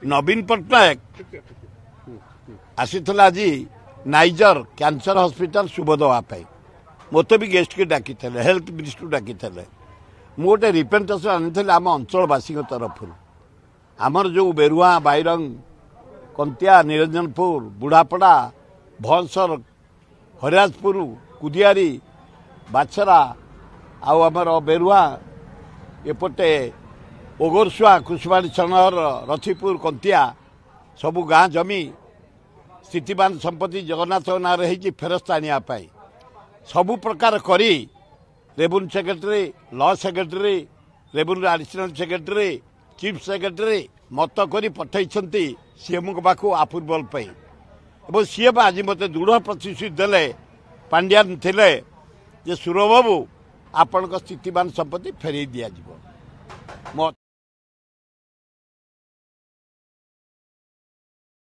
ନବୀନ ପଟ୍ଟନାୟକ ଆସିଥିଲା ଆଜି ନାଇଜର କ୍ୟାନ୍ସର ହସ୍ପିଟାଲ ଶୁଭ ଦେବା ପାଇଁ। ମୋତେ ବି ଗେଷ୍ଟକି ଡାକିଥିଲେ, ହେଲ୍ଥ ମିନିଷ୍ଟରକୁ ଡାକିଥିଲେ। ମୁଁ ଗୋଟେ ରିପ୍ରେଜେଣ୍ଟେସନ୍ ଆଣିଥିଲି ଆମ ଅଞ୍ଚଳବାସୀଙ୍କ ତରଫରୁ। ଆମର ଯେଉଁ ବେରୁଆ, ବାଇରଙ୍ଗ, କନ୍ତିଆ, ନିରଞ୍ଜନପୁର, ବୁଢ଼ାପଡ଼ା, ଭଁସର, ହରିରାଜପୁର, କୁଦିଆରି, ବାଛରା ଆଉ ଆମର ବେରୁଆ, ଏପଟେ ଓଗରସୁଆ, କୁଶବାଡ଼ି, ଛଣହର, ରଥିପୁର, କନ୍ତିଆ ସବୁ ଗାଁ ଜମି ସ୍ଥିତିବାନ ସମ୍ପତ୍ତି ଜଗନ୍ନାଥଙ୍କ ନାଁରେ ହେଇଛି, ଫେରସ୍ତ ଆଣିବା ପାଇଁ ସବୁ ପ୍ରକାର କରି revenue secretary, law secretary, revenue additional secretary, chief secretary ମତ କରି ପଠାଇଛନ୍ତି ସିଏମ୍ଙ୍କ ପାଖକୁ ଆପ୍ରୁଭାଲ ପାଇଁ। ଏବଂ ସିଏମ୍ ଆଜି ମୋତେ ଦୃଢ଼ ପ୍ରତିଶ୍ରୁତି ଦେଲେ, ପାଣ୍ଡିଆନ ଥିଲେ, ଯେ ସୁରବାବୁ, ଆପଣଙ୍କ ସ୍ଥିତିବାନ ସମ୍ପତ୍ତି ଫେରେଇ ଦିଆଯିବ। ମୋ